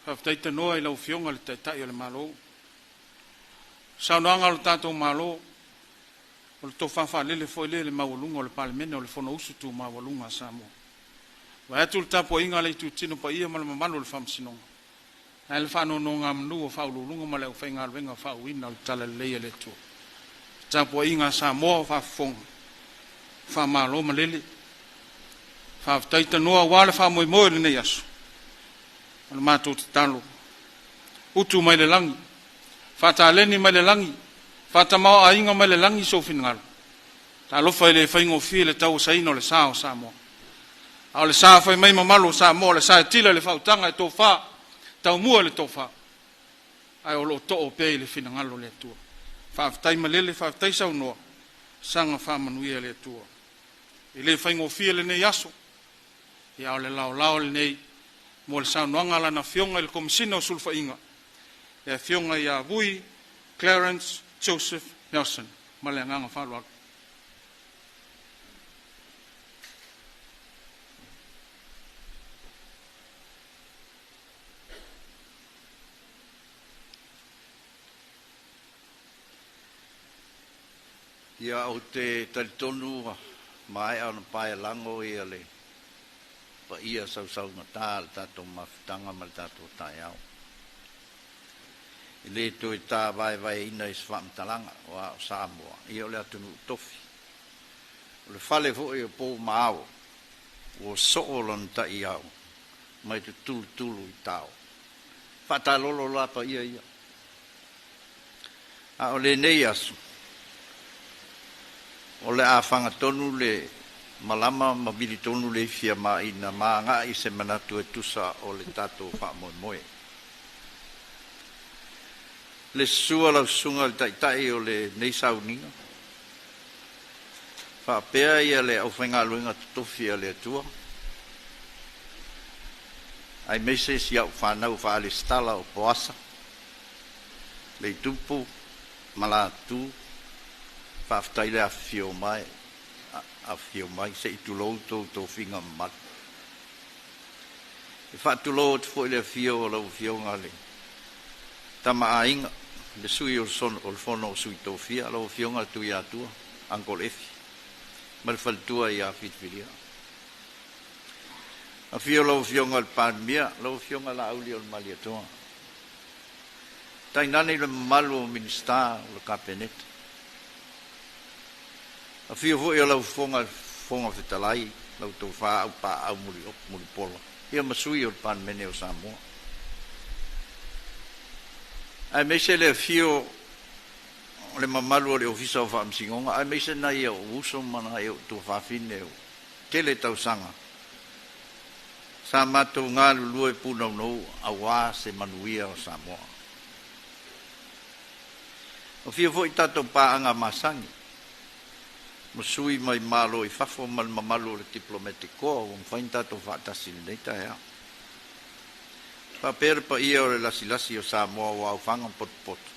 faafetai tanoa i lau Afioga i le Taitai o le Malo. Saunoaga a lo tatou Malo, o le tofa faalele foi lea i le maualuga o le Palemene o le Fonousu tu maualuga a Samoa. Vaeatu le tapuaiga a le Itutino paia ma le mamalu o le Faamasinoga, ae le faanonogamanu a Faauluuluga ma le aufaigaluega faauuina o le Talalelei a le Atua. Tapuaiga a Samoa o faafofoga, faamalo malele, faafetai tanoa aua le faamoemoe o lenei aso. O le matou tatalo, utu mai le lagi, faataleni mai le lagi, faatamaoaiga mai le lagi sou finagalo. Talofa e le faigofie le tauasaina o le sa o Samoa. A o le sa fai mai mamalu o Samoa, o le sa e tila i le faautaga e tofa, taumua i le tofa, ae o lo o too pea i le finagalo o le Atua. Faafetai malele, faafetai saunoa, saga faamanuia le Atua. E le faigofie lenei aso, a o le laolao lenei mo le saunoaga a Lana Afioga i le Komesina o Sulufaiga, le Afioga ia Vui Clarence Joseph Nelson. Ma le agaga faaaloalo. Ia ou te talitonu ua maea ona paelago ia le paia sausaugata o le tatou mafutaga ma le tatou taeao. E le toe tavaevaeina i se faamatalaga, aua o Samoa, ia o le atunuu tofi. O le fale foi o pou ma ao, ua soo lona taiao mai tutulutulu i tao. Faatalolo la paia ia. A o lenei aso, o le a fagatonu le malama ma vilitonu le ifia maina ma agai se manatu e tusa o le tatou faamoemoe. Le sua lau susuga i le Taitai o lenei sauniga, faapea ia le aufaigaluega totofi a le Atua, aemaise si au fanau faalesitala o Poasa, Leitupu ma Latu, faafetai le afifio mai, afifio mai se i tulou tou tofiga mamalu. E faatulou atu foi le afio o lau Afioga le Tama a Aiga, le Sui o le Fono o Sui Tofia, lau Afioga Tuiatua, Uncle Efi, ma le faletua ia Filifilia. Afio lau Afioga i le Palemia, lau Afioga Laauli o le Malietoa. Tainane le mamalu o Minisita o le Kapeneta. Afio foi o lau Fofoga Fetalai, lau Tofa Aupaau Mulipola, ia ma sui o le Palemene o Samoa. Aemaise le afio o le mamalu o le Ofisa o Faamasinoga, aemaise nai ou uso ma nai ou tuafafine o tele tausaga sa matou galulue punounou auā se manuia o Samoa. Afio foi tatou paaga masani, ma sui mai malo i fafo ma le mamalu o le Diplomatic Corps ua mafai ona tatou faatasi i lenei taeao. Faapea le paia o le lasilasi o Samoa ua aofaga potopoto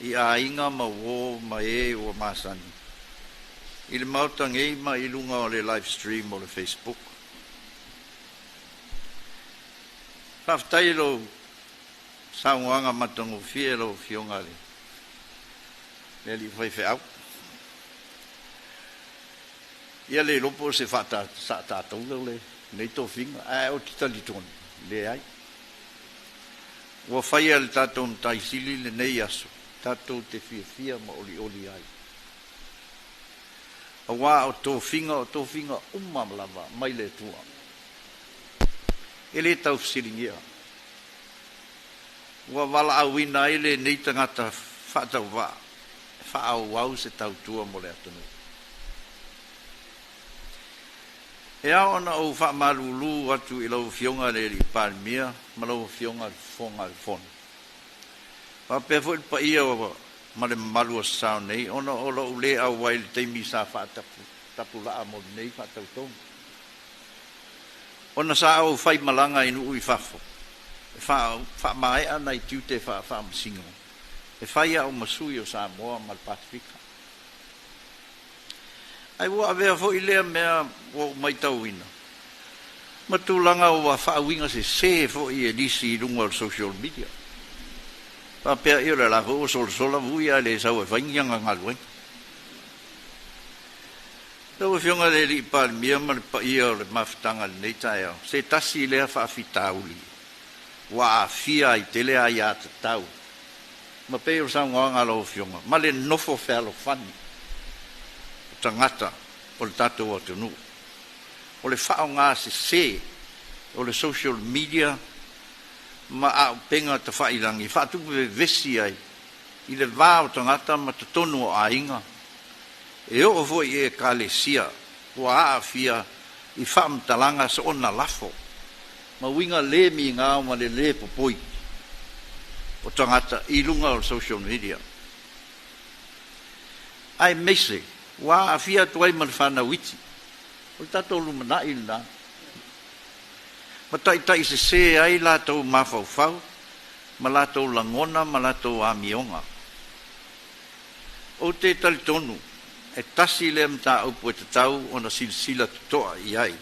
i aiga ma uō ma e ua masani i le Maota nei ma i luga o le live stream o le Facebook. Faafetai i lou saunoaga matagofie lau Afioga i le alii faifeau. Ia le iloa po o se faatatou lenei tofiga, ae ou te talitonu, leai. Ua faia e le tatou Matai Sili lenei aso, tatou te fiafia ma olioli ai. Auā o tofiga uma lava mai le Atua. E le taufesiligia. Ua valaauina ai lenei tagata faatauvaa e faaauau se tautua mo le atunuu. E ao ona ou faamalulu atu i lau Afioga i le Alii Palemia ma lau Afioga i le Fofoga o le Fono. Faapea foi le paia ma le mamalu o sao nei ona o lou le auai i le taimi sa faatapulaa mo lenei faatautoga. Ona sa ou faimalaga i nuu i fafo, e faamaea nai tiute faafaamasino, e fai au ma sui o Samoa ma le Pasefika. Ai ua avea foi lea mea ua ou matauina, ma tulaga ua faauiga sesē foi e nisi i luga o le social media. Faapea ia o le la foi ua solasola Vui ae le sau e fai ni ana galuega. Lau Afioga i le Alii Palemia ma le paia o le mafutaga i lenei taeao, se tasi lea faafitauli ua aafia ai tele aiatatau ma pei o le saunoaga a lau Afioga ma le nofo fealofani o tagata o le tatou atunuu. O le faaaoga sesē o le social media ma auupega tafailagi e faatupu vevesi ai i le va o tagata ma totonu o aiga, e oo foi i ekalesia ua aafia i faamatalaga soona lafo ma uiga le migao ma le lē popoi o tagata i luga o le social media. Aemaise ua aafia atu ai ma le fanau iti, o le tatou lumanai lena. Ma taitai sesē ai latou mafaufau ma latou lagona ma latou amioga. Ou te talitonu e tasi lea mataupu e tatau ona silasila totoa i ai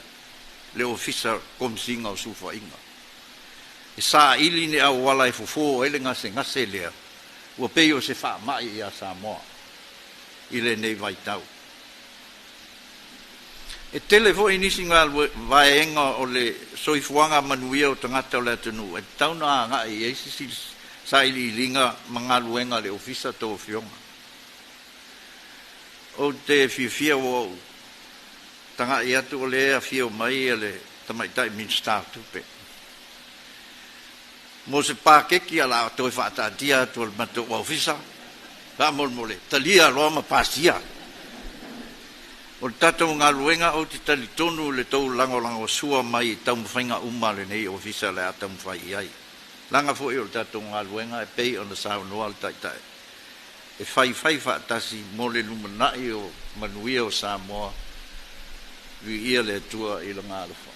le Ofisa Komesina o Sulufaiga. E saili ni auala e fofo ai le gasegase lea ua pei o se faamai ia Samoa i lenei vaitau. E tele foi nisi vaega o le soifuaga manuia o tagata o le atunuu e tatau ona agai i ai se sailiiliga ma galuega a le Ofisa tou Afioga. Ou te fiafia ua ou tagai atu o lea e afio mai le Tamaitai Minisita o Tupe. Mo se paketi o le a toe faataatia atu e le matou ofisa, faamolemole, talia loa ma pasia. O le tatou galuega ou te talitonu i le tou lagolagosua mai i taumafaiga uma a lenei Ofisa o le a taumafai i ai. Leaga foi o le tatou galuega e pei ona saunoa le Taitai, e faifai faatasi mo le lumanai o manuia o Samoa, viia le Atua i Lona alofa.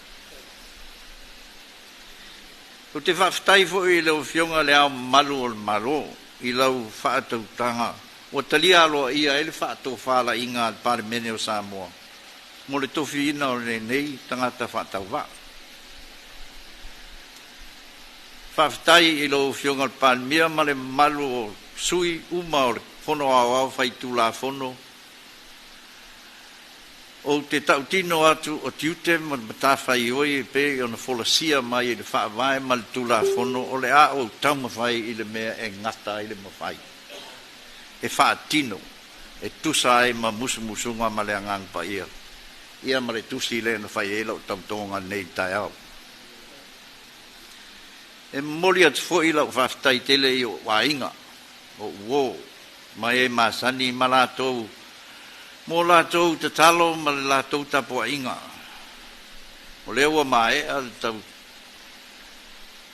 Ou te faafetai foi i lau Afioga i Le Ao Mamalu o le Malo i lau faatautaga ua talia aloaia ai le faatofalaiga a le Palemene o Samoa mo le tofiina o lenei tagata faatauvaa. Faafetai i lau Afioga i le Palemia ma le mamalu o sui uma o le Fono Aoao Faitulafono. Ou te tautino atu o tiute ma matafaioi e pei ona folasia mai i le Faavae ma le Tulafono o le a ou taumafai i le mea e gata ai le mafai e faatino e tusa ai ma musumusuga ma le Agaga Paia ia ma le tusi lea na fai ai lau tautoga nei taeao. E momoli atu foi lau faafetai tele i ou aiga, o uō ma e masani ma latou mo latou tatalo ma le latou tapuaiga. O lea ua maea le tau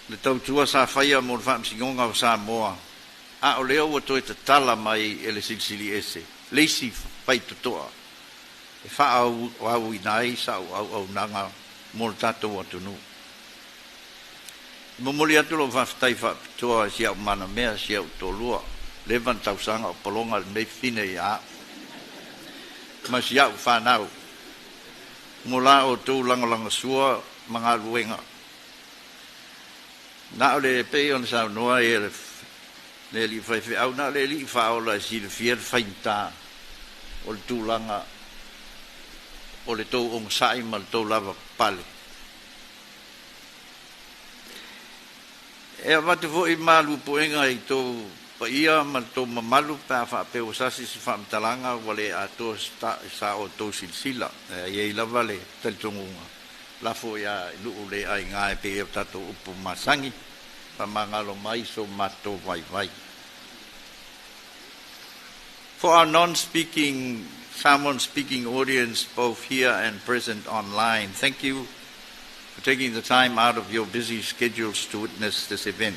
le tautua sa faia mo le Faamasinoga o Samoa, a o lea ua toe tatala mai e le Silisili Ese le isi faitotoa e faaauauina ai sa ou auaunaga mo le tatou atunuu. E momoli atu lou faafetai faapitoa i si au manamea, si au toalua, leva ona tausaga o pologa lenei fine ia au, ma si au fanau, mo la outou lagolagasua ma galuega. Na o le pei ona saunoa ia le alii faifeau, na o le Alii Faaola e silafia le faigata o le tulaga o le tou onosai ma le tou lavapapale. E avatu foi malu puega i tou paia ma le tou mamalu pe a faapea ua sasi se faamatalaga ua le atoa sa outou silasila. E i ai lava le talitonuga, lafo ia i nuu le aiga e pei o tatou upu masani, faamagalo mai so matou vaivai. For our non-speaking, Samoan-speaking audience, both here and present online, thank you for taking the time out of your busy schedules to witness this event.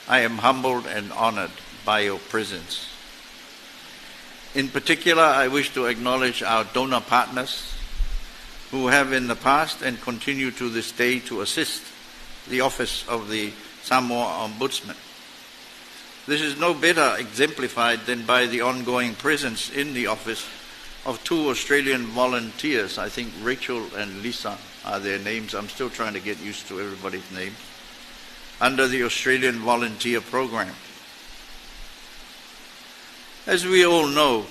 I am humbled and honored by your presence. In particular, I wish to acknowledge our donor partners who have in the past and continue to this day to assist the Office of the Samoa Ombudsman. This is no better exemplified than by the ongoing presence in the office of two Australian volunteers. I think Rachel and Lisa are their names. I'm still trying to get used to everybody's names. Under the Australian Volunteer Program. As we all know,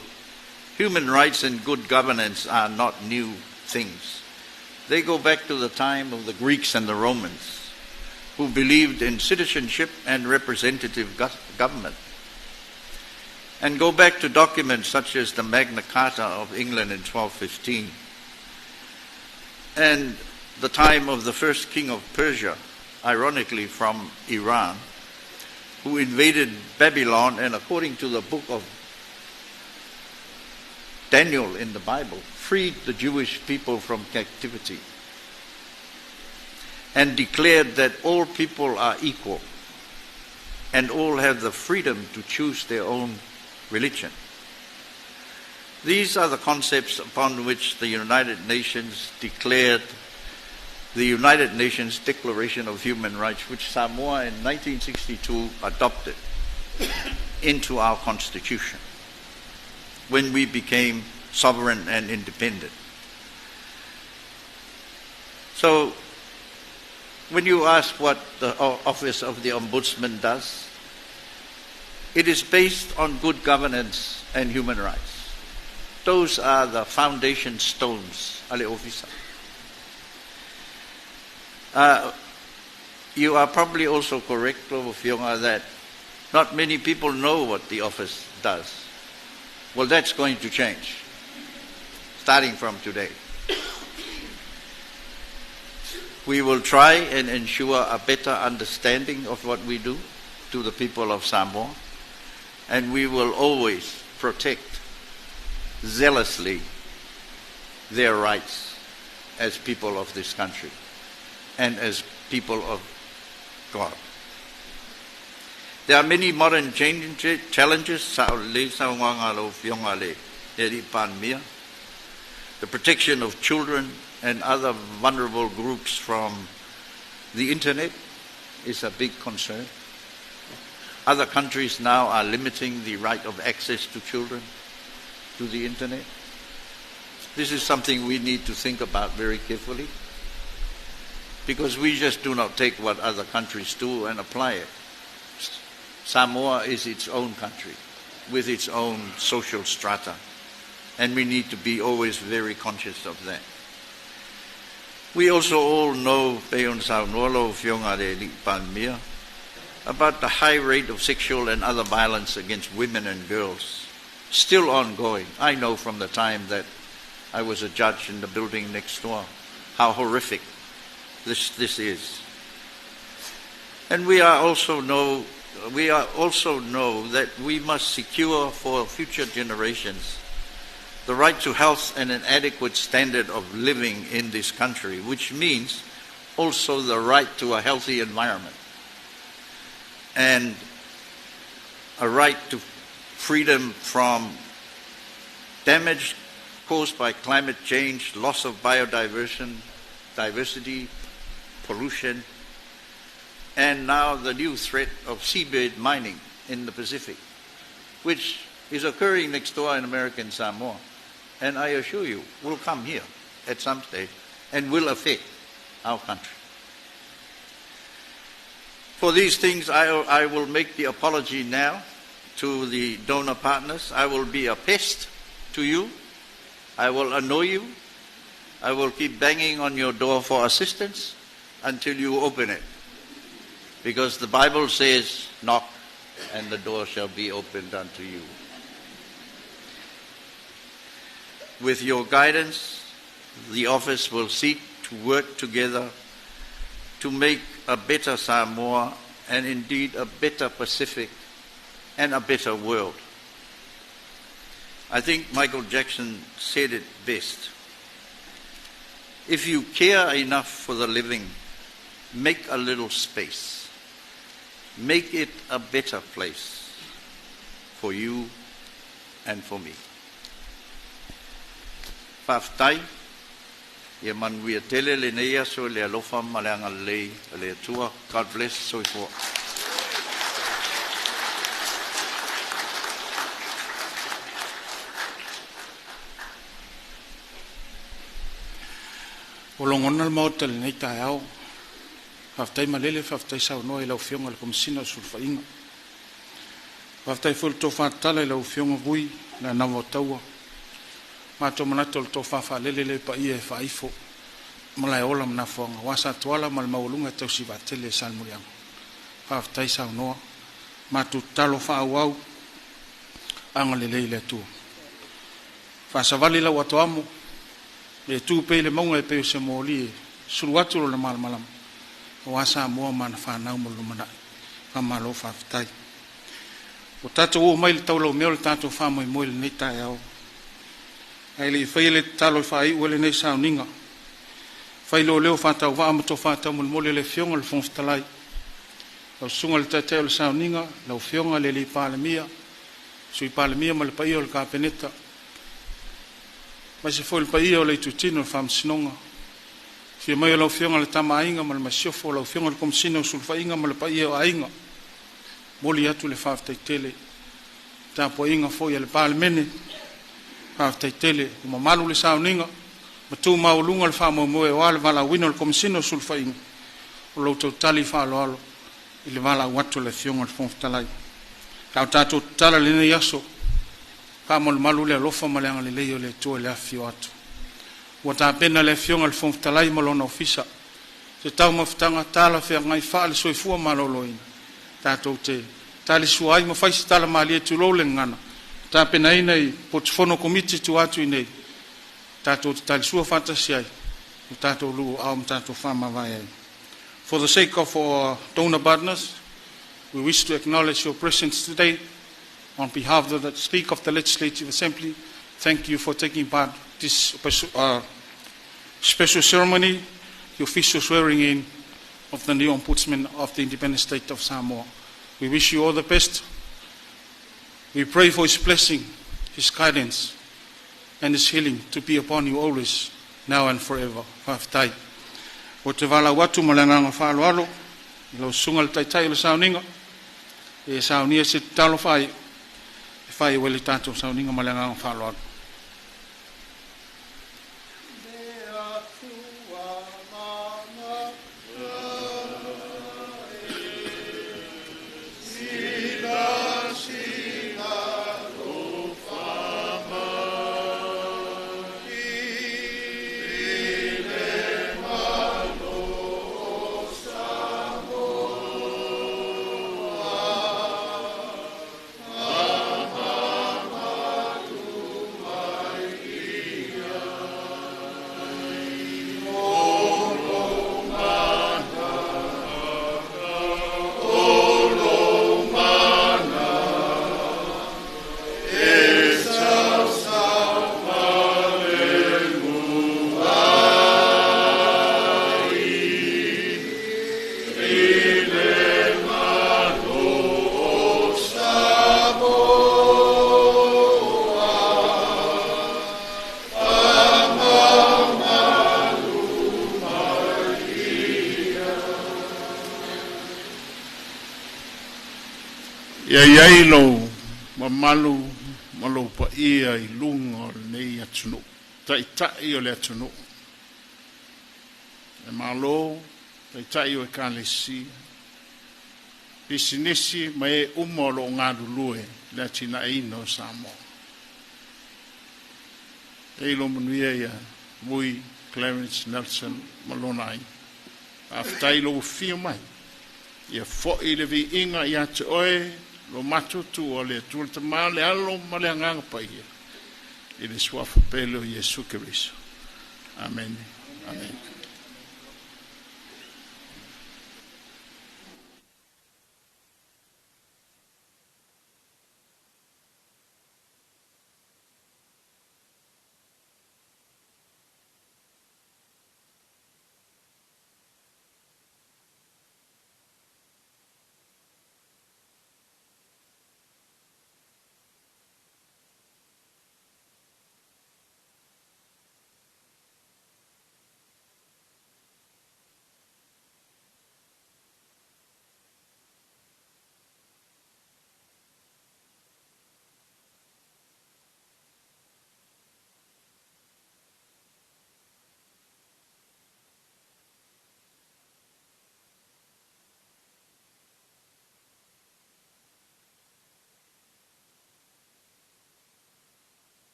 human rights and good governance are not new things. They go back to the time of the Greeks and the Romans, who believed in citizenship and representative government, and go back to documents such as the Magna Carta of England in 1215 and the time of the first king of Persia, ironically from Iran, who invaded Babylon and, according to the book of Daniel in the Bible, freed the Jewish people from captivity and declared that all people are equal and all have the freedom to choose their own religion. These are the concepts upon which the United Nations declared the United Nations Declaration of Human Rights, which Samoa in 1962 adopted into our constitution when we became sovereign and independent. So, when you ask what the Office of the Ombudsman does, it is based on good governance and human rights. Those are the foundation stones, a le Ofisa. You are probably also correct, lau Afioga, that not many people know what the office does. Well, that's going to change, starting from today. We will try and ensure a better understanding of what we do to the people of Samoa, and we will always protect zealously their rights as people of this country and as people of God. There are many modern challenges, the protection of children and other vulnerable groups from the internet is a big concern. Other countries now are limiting the right of access to children to the internet. This is something we need to think about very carefully, because we just do not take what other countries do and apply it. Samoa is its own country with its own social strata, and we need to be always very conscious of that. We also all know, about the high rate of sexual and other violence against women and girls, still ongoing. I know from the time that I was a judge in the building next door how horrific this is. And we also know that we must secure for future generations the right to health and an adequate standard of living in this country, which means also the right to a healthy environment and a right to freedom from damage caused by climate change, loss of biodiversity, pollution, and now the new threat of seabed mining in the Pacific, which is occurring next door in American Samoa. And I assure you, will come here at some stage and will affect our country. For these things, I will make the apology now to the donor partners. I will be a pest to you. I will annoy you. I will keep banging on your door for assistance until you open it. Because the Bible says, knock and the door shall be opened unto you. With your guidance, the office will seek to work together to make a better Samoa and indeed a better Pacific and a better world. I think Michael Jackson said it best. If you care enough for the living, make a little space. Make it a better place for you and for me. Faafetai, ia manuia tele lenei aso le alofa ma le agalelei o le Atua. God bless. Soifua. O logona le maota lenei taeao. Faafetai malele, faafetai saunoa i lau Afioga i le Komesina o Sulufaiga. Faafetai foi le tofa tatala i lau Afioga Vui le anava o taua. Matou manatu o le tofa faalele le paia e faaifo ma lae ola ma nafoaga aua sa tuala ma le maualuga e tausi vaatele e Salemuliaga. Faafetai saunoa, matou tatalo faaauau agalelei le Atua. Faasavali lau atoamo e tu pei le mauga e pei o se moli e sulu atu lona malamalama aua Samoa ma ana fanau mo le lumanai. Faamalo faafetai. Ua tatou oo mai le taulaumea o le tatou faamoemoe i lenei taeao. Ae le i faia le tatalo e faaiu ai lenei sauniga, fai loa leo faatauvaa ma tofa taumolimoli a le Afioga i le Fofoga Fetalai, lau Susuga i le Taitai o le Sauniga, lau Afioga i le Alii Palemia, Sui Palemia ma le paia o le Kapeneta, aemaise foi le paia o le Itutino o le Faamasinoga, afio mai o lau Afioga i le Tama a Aiga ma le Masiofo, lau Afioga i le Komesina o Sulufaiga ma le paia o aiga. Momoli atu le faafetai tele i tapuaiga foi a le Palemene. Faafetai tele, ua mamalu le sauniga ma tu maualuga le faamoemoe aua le valaauina o le Komesina o Sulufaiga o lo outou tali faaaloalo i le valaau atu a le Afioga i le Fofoga Fetalai. A o tatou tatala i lenei aso, faamalumalu le alofa ma le agalelei o le Atua i le afifio atu. Ua tapena le Afioga i le Fofoga Fetalai ma lona ofisa se taumafataga talafeagai faale-soifua maloloina tatou te talisua ai ma fai se tala malie tulou le gagana, tapenaina i potufono Komiti tua atu i nei, tatou te talisua faatasi ai o tatou luau ma tatou faamavae ai. For the sake of our donor partners, we wish to acknowledge your presence today. On behalf of the Speaker of the Legislative Assembly, thank you for taking part this special ceremony, the official swearing in of the new Ombudsman of the Independent State of Samoa. We wish you all the best. We pray for his blessing, his guidance, and his healing to be upon you always, now and forever. Faafetai. Ou te valaau atu ma le agaga faaaloalo, i lau susuga le taitai o le sauniga, e saunia se tatalo faaiu, e faaiu ai le tatou sauniga ma le agaga faaaloalo. Ia i ai lou mamalu ma lou paia i luga o lenei atunuu, taitai o le atunuu, le Malo, taitai o ekalesia, pisinisi ma e uma o lo o galulue i le atinaeina o Samoa. E i lo manuia ia Vui Clarence Nelson ma lona aiga. Faafetai i lou afio mai. Ia foi le viiga ia te oe lo matuatua le Atua le Tama le Alo ma le Agaga Paia i le suafa pele o Iesu Keriso. Amene. Amene.